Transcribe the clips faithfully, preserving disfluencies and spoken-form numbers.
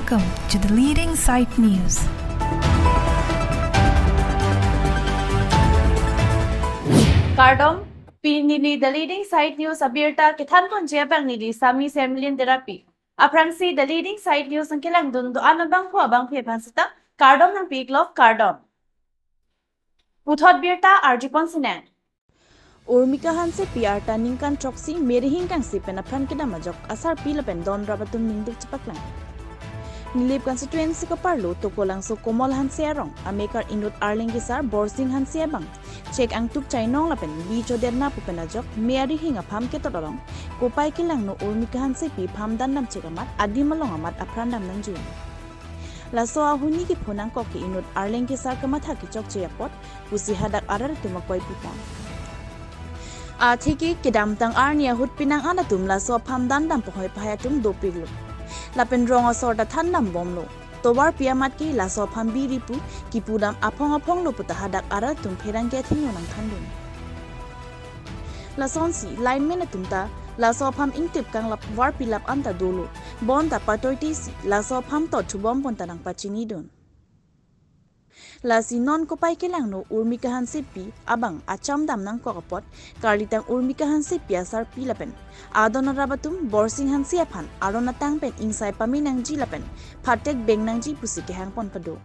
Welcome to the leading site news. Kardom, pini neli The Leading Site News abirta kethanponji abang neli Sami Semlin Derapi. Aphrangsi The Leading Site News nangkelangdun do-an abangphu abangphi aphan seta kardom nangpi-iklo, kardom. Puthot birta arjupon sinang. Urmika Hansepi arta ningkan throksi Mary Hingkangse pen apran kedam ajok asarpi lapen don rap atum ningduk chepaklang. Nilip constituency kaparlo Tokolangso Komol Hanse arong, amekar inut arleng kesar Borsing Hanse abang chek angtuk chainong lapen bi chodet na pu pen ajok Mary Hing apham ketot along kopai kelangno Urmika Hansepi pham dan dam chek amat adim along amat apran dam nangjui. Laso ahuni kepho nangkok ke inut arleng kesar kamatha kechokche apot pusi hadak arat atum akoi pipon. Atheke kedamtang arni ahut penang an atum laso apham dan dam pahoi pahai atum dopiklo. Lapen rong asor ta than dam bomlo. Tovarpi amat ke laso apham biri pu kipu dam aphong aphonglo puta hadak arat atum pherangke athengno nangthandun. Lasonsi lineman atum ta laso apham ingtip kanglap varpi lap anta dolo. Bonta patoitesi laso apham tot thubom pon ta nangpachinidun. Lasi non kopai kelangno Urmika Hansepi abang acham dam nangkok apot karlitang Urmika Hansepi asarpi lapen adon arap atum Borsing Hanse aphan aron atang pen ingsai pame nangji lapen phatek beng nangji pusi kehang pon pado.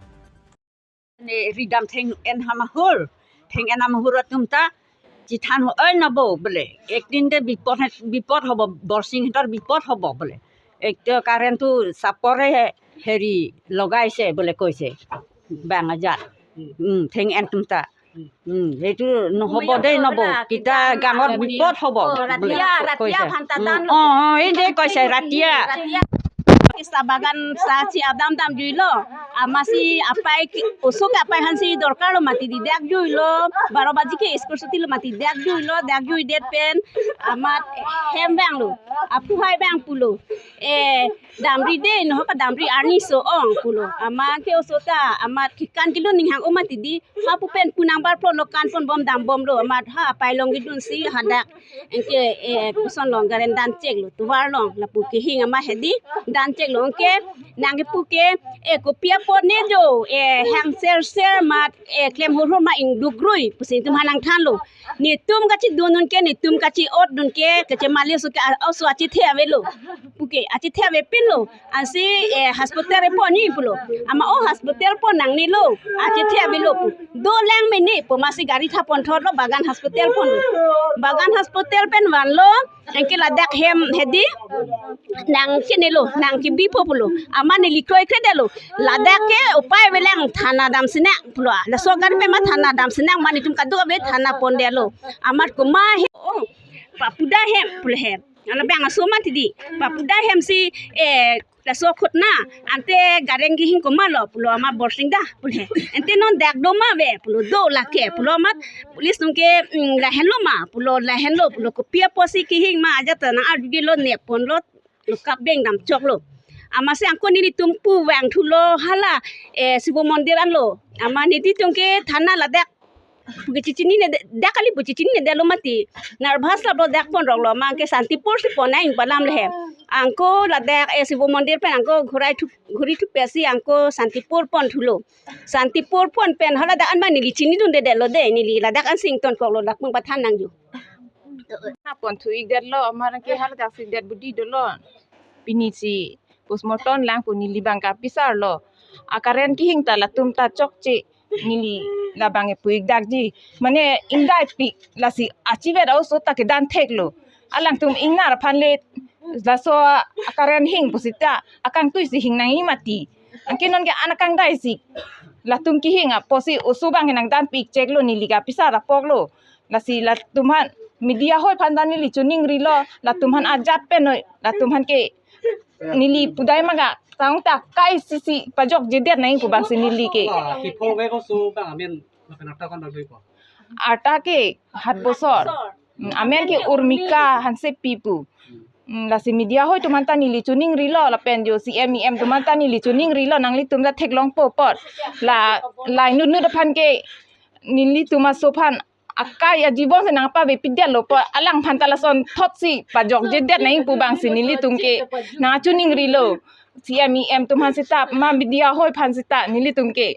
Ne ridam theng en hamahur, theng en hamahur atum ta chithan ho oi nabo bole. Ek din de bipot he, bipot hobo, Borsing hetar bipot hobo bole. Ek to current tu sapore he, heri logai se bole koise. Bang ajat. Hmm, theng en atum ta. Hmm, itu no hobo de nabo. Kita gamot bipot hobo. Oh, ratia, bole, ratia koise. Phanta dan lo. Oh, oh, ini koise ratia. Ratia. Sa bagan sa chi adam dam juilo. Amatsi apai ke, oso ke apai aphansi dorkar lo mati di dak juilo. Baro baji ke school chuti lo mati dak juilo. Dak juidet pen amat hem vanglo. Aphu hai vang pulo. Eh, damri de, no ka damri arni so-ong pulo. Amat ke oso ta, amat kekan kilo ninghang o mati di. Hapu pen punang bar pon lo kan pon bom dam bomlo. Amat ha apai along kedunsi hadak. Anke, eh, koson along garen dan cheklo, tovar along, lapu kehing amat hedi, dan cheklo, anke, nangkepu ke, eh, kopi apot ne jo, eh, hang ser ser amat, eh, klem hor hor amat ingduk rui, pusi netum aphan nangthanlo. Netum kachidun un ke, netum kachi-otdun ke, kachemale oso ke, a-, oso achethe avelo. Puke, achethe avepinlo. Ansi, eh, hospital e pon ni pulo. Amat o hospital pon nangnelo. Achethe avelo pu. Dolang mene pu amatsi gari tha pon thotlo Bagan hospital pon. Bagan hospital pen vanlo. Anke ladak hem hedi. Nangchinilo, nangchibipo pulo. Amat neli kroikredetlo. Ladak ke upai avelang thana dam sinang pulo. Laso gari pen amat thana dam sinang amat netum kadokave thana pondetlo. Amat komat he. Oh, papuda hem pulo hem. Ala bang aso amat di. Papuda hemsi, eh, laso khutna, ante gareng kehing komatlo, pulo amat Borsing da, pulo he. Ante non dak do ma ave, pulo do lake, pulo amat, police atum ke, mm, lahenlo ma, pulo lahenlo, pulo kopi apotsi kehing ma, ajat ta nang arjudetlo ne ponlo, lo kap beng dam choklo. Amatsi angko nelitum pu vangthulo, hala, eh, Shiv Mandir anlo. Amat nelitum ke thana ladak pu kechechinine de, dak kali pu chechininedetlo mati. Nervous laplo dak pon roklo, amat ke Shantipur si pon nang palam le he. Angko ladak, eh, Shiv Mandir pen angko ghurai thu, ghuri thupesi angko Shantipur pon thulo. Shantipur pon pen hala dak an amat neli chinidundedetlo de, neli ladak ansi ingtonkoklo, dak pung pathan nangji. Na pon thu-ikdetlo, amat ke hala dak si det budi dolo. Pinisi postmortem lang pu neli bang kapisarlo. Akaren kehing ta latum ta chokche. Neli labang e pu-ik dakji. Mane ingdaipik lasi achivet a-oso ta kedan theklo. Alangtum ingnar aphan le laso akaren hing pusita akangtui si hing nangji mati. Anke non ke an akangdai si. Latum kehing apotsi oso bang ke nangdanpik cheklo neli kapisar apoklo. Lasi latum aphan media hoi aphan ta neli choningrilo. Latum aphan ajat pen noi. Latum aphan ke neli pudai maga tang ta kai sisi pajokjedet nangji pu bangsi neli ke. Kiphong ke ko su bang amen lapen arta kon dagdui ko. Arta ke hat bosor. Mm, amen ke Urmika Hansepi pu. Mm, lasi media hoi atum aphan ta neli choningrilo lapen jo C M E M atum aphan ta neli choningrilo nanglitum ta theklongpo apot. La, la inut nut aphan ke nelitum aso aphan akai ajibon si nangpavepidetlo pu alangphan ta lasonthotsi pajokjedet nangji pu bangsi nelitum ke nangchoningrilo. C M, E M atum aphan seta, ma media ahoi aphan seta, nelitum ke.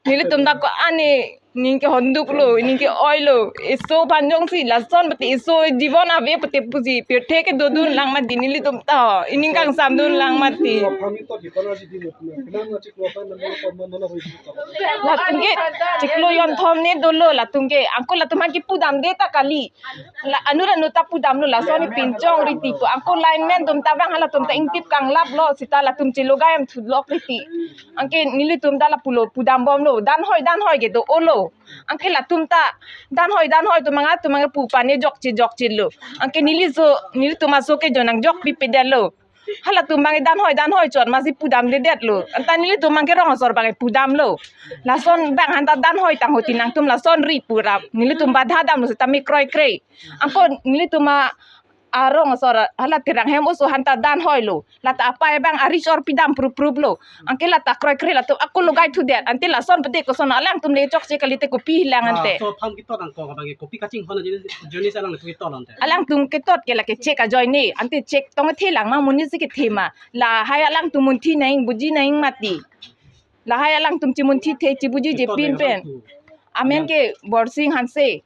Nelitum ta ko-an ne, ning ke honduk lo, ning ke oi lo. Eso aphan jongsi lason pute eso jibon ave pute pusi pirthe ke dodun lang mati nelitum ta. Ining kangsam dun lang mati. Latum ke chiklo jonthom ne dolo latum ke. Anke latum aphan kipudamde ta kali. La, anut anut ta pudamlo, lason ne pinchong riti ko. Anke lineman atum ta bang halatum ta ingtip kanglap lo, seta latum chelo gayam thulok riti. Anke nelitum ta lapulo pudambomlo, danhoi danhoi ke do-olo. Anke latum ta danhoi danhoi atum manga atum manga pu aphan ne jokche jokchelo. Anke neli so, nelitum aso ke jo nangjok pipedetlo. Halatum bang danhoi danhoi chot masi pudamdedetlo. Anta nelitum bang ke rong asor bang pudamlo. Lason bang hanta danhoi tangho ti nangtum lason ri pura. Nelitum badha damlo seta me kroikre. Anke nelitum a, arong asor hala Terang hem oso hanta danhoilo. Lata apai bang ari chor pidam prup prup lo. Anke lata kroikre latum ako logai thudet. Ante lason pute koson alangtum le chokche kalite kopi hilang ante. Ah, so aphan kitot angkong abang kopi kachinghon ajoine, ajoine si alang kitot ante. Alangtum kitot ke lake chek ajoine. Ante chek tong the lang ma monit si kethe ma. Lahai alangtum munthi nang, buji nang mati. Lahai alangtum chimunthithe, chibuji je pinpen. Amen ke Borsing Hanse.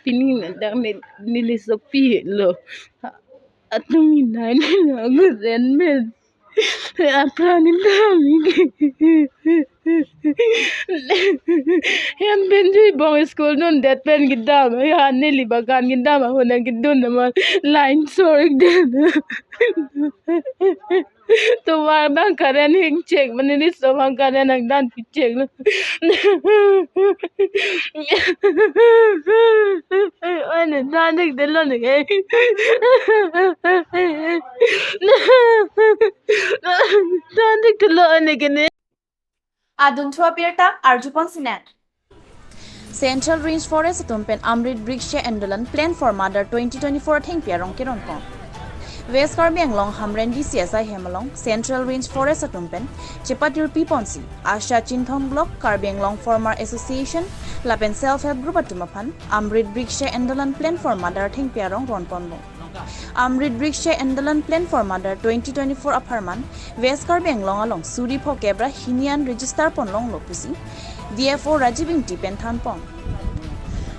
Pini nang dang ne, neli sopilo. Atum inai ne nang ren men. Apran inam ke. Hem pen jui bong school dundet pen kedam. Ya neli bagan kedam. Ahun nang kedun nama line sorry den. Tovar bang karen hing chek, mane ni so bang karen nang dan pi chek lo. Oi ne dan dik de lo ne ke. Dan dik de lo ne ke ne. Adun thu abirta arjupon sinan. Central Range Forest atum pen Amrit Briksha Andolan Plan for Mother twenty twenty-four athengpi arong keronpon. West Karbi Anglong Hamren D C S I hem along Central Range Forest atum pen chepatirpi ponsi Asha Chinthong Block, Karbi Anglong Farmer Association lapen Self Help Group atum aphan Amrit Briksha Andolan Plan for Mother athengpi arong ronponlo. Amrit Briksha Andolan Plan for Mother twenty twenty-four apharman West Karbi Anglong along suri pho kebra hini an register ponlonglo pusi D F O Rajiv Ingti pen thanpon.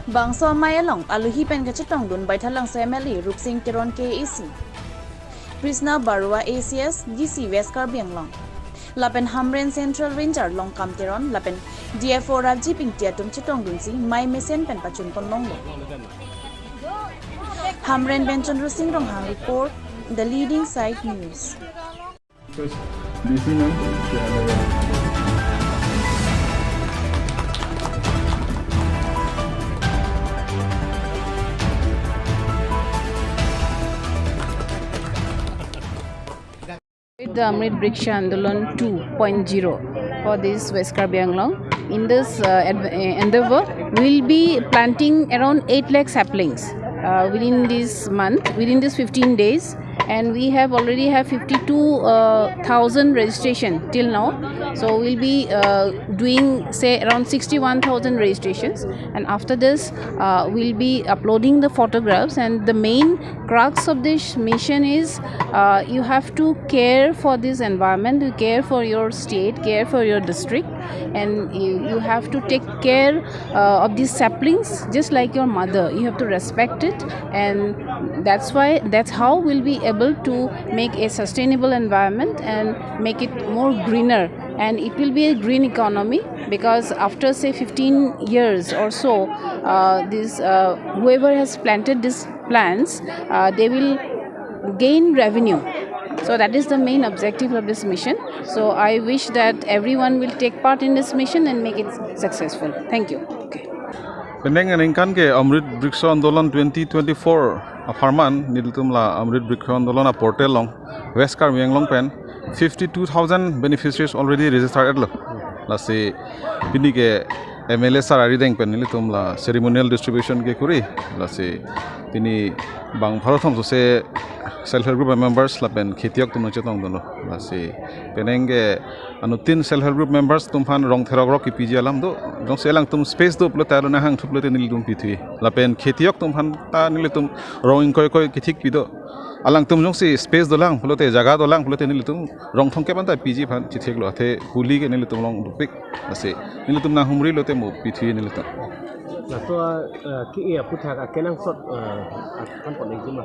Bangso amei along alohi pen kachetongdun Baithalangso M L A Rupsing Teron K A A C, Krishna Barua A C S, D C West Karbi Anglong, lapen Hamren Central Range arlong Kam Teron lapen D F O Rajiv Ingti atum chetongdunsi mei mesen pen pachun ponlonglo. Hamren pen Chandra Singh Ronghang report, The Leading Side News. First, D C ma'am. With the Amrit Briksha Andolan two point zero for this West Karbi Anglong. In this, uh, adv-, uh, endeavor, we'll be planting around eight lakh saplings, uh, within this month, within this fifteen days, and we have already have fifty-two, uh, thousand registration till now. So we'll be, uh, doing, say, around sixty-one thousand registrations, and after this, uh, we'll be uploading the photographs, and the main crux of this mission is, uh, you have to care for this environment, you care for your state, care for your district, and you, you have to take care, uh, of these saplings just like your mother. You have to respect it, and that's why, that's how we'll be able to make a sustainable environment and make it more greener, and it will be a green economy, because after, say, fifteen years or so, uh, this, uh, whoever has planted these plants, uh, they will gain revenue. So that is the main objective of this mission. So I wish that everyone will take part in this mission and make it successful. Thank you. Okay. Penang aningkan ke Amrit Briksha Andolan twenty twenty-four apharman nelitum la Amrit Briksha Andolan a portal along West Karbi Anglong pen fifty-two thousand beneficiaries already registered lo. Lasi pini ke M L A sir arideng pen nelitum la ceremonial distribution ke kuri. Lasi pini bang pharo thom sose self help group members lapen khetiok atum chetongdunlo. Lasi penang ke anuttin self help group members atum aphan rong therokrok kipiji alam do. Jongsi alangtum space do pulote, alo nahang thu pulote nelitum pithu. Lapen khetiok atum aphan ta nelitum rong ingkoi koi kethik pi do. Alangtum jongsi space dolang pulote, jaga dolang pulote nelitum rong thomkep anta piji aphan chitheklo, athe holi ke nelitum along dopik. Lasi nelitum nanghumri lote mo pithu nelitum. Laso, eh, ke-e aphuthak akenangsot, eh, akan pon lagi ma?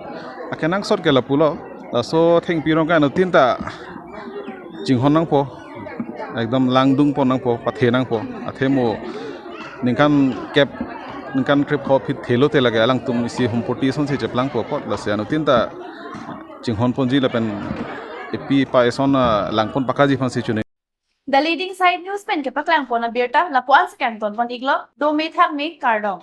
Akenangsot ke lapulo. Laso thengpi rong ke anuttin ta chinghon nangpo. Ekdom langdung pon nangpo, pathe nangpo. Athe mo ningkan kep, ningkan krepho aphi thelo te lake alangtum isi humpoti asonsi cheplangpo apot, lasi anuttin ta chinghon ponji lapen epi pa eson, ah, langpon pakaji aphansi choningri. The Leading Side News pen kepaklang pon abirta lapu-an si kangton pon iklo, dome thakme, kardom.